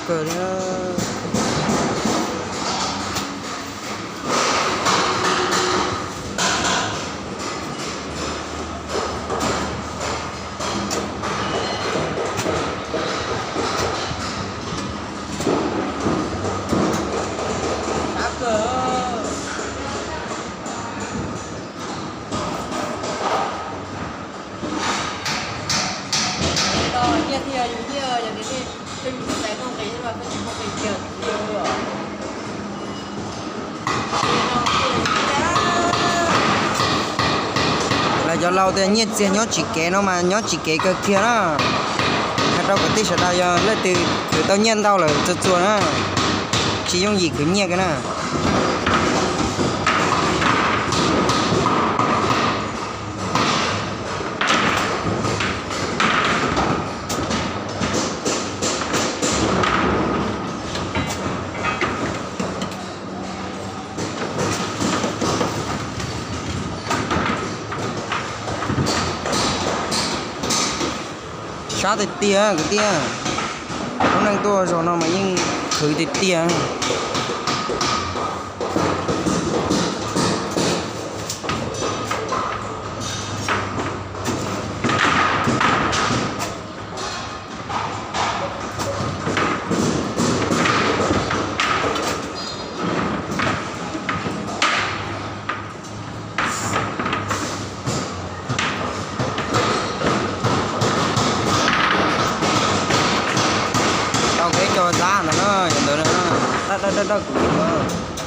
Kawg li. Lawv cov laus tias nyiaj txiag nyob tsis kev no mas nyob tsis kev kawg kiag na. Hais rau kwv tij sawv daws yog leej twg khwv tau nyiaj ntau lawm txuag txuag na, tsis yooj yim khwv nyiaj kiag na. Sab tiag tiag kwv tij, lub neej tuaj zaum no mas yeej khwv tiag tiag. Tau kev cog zab ntawd na, yog ntawd na, dawb dawb dawb dawb kuv no.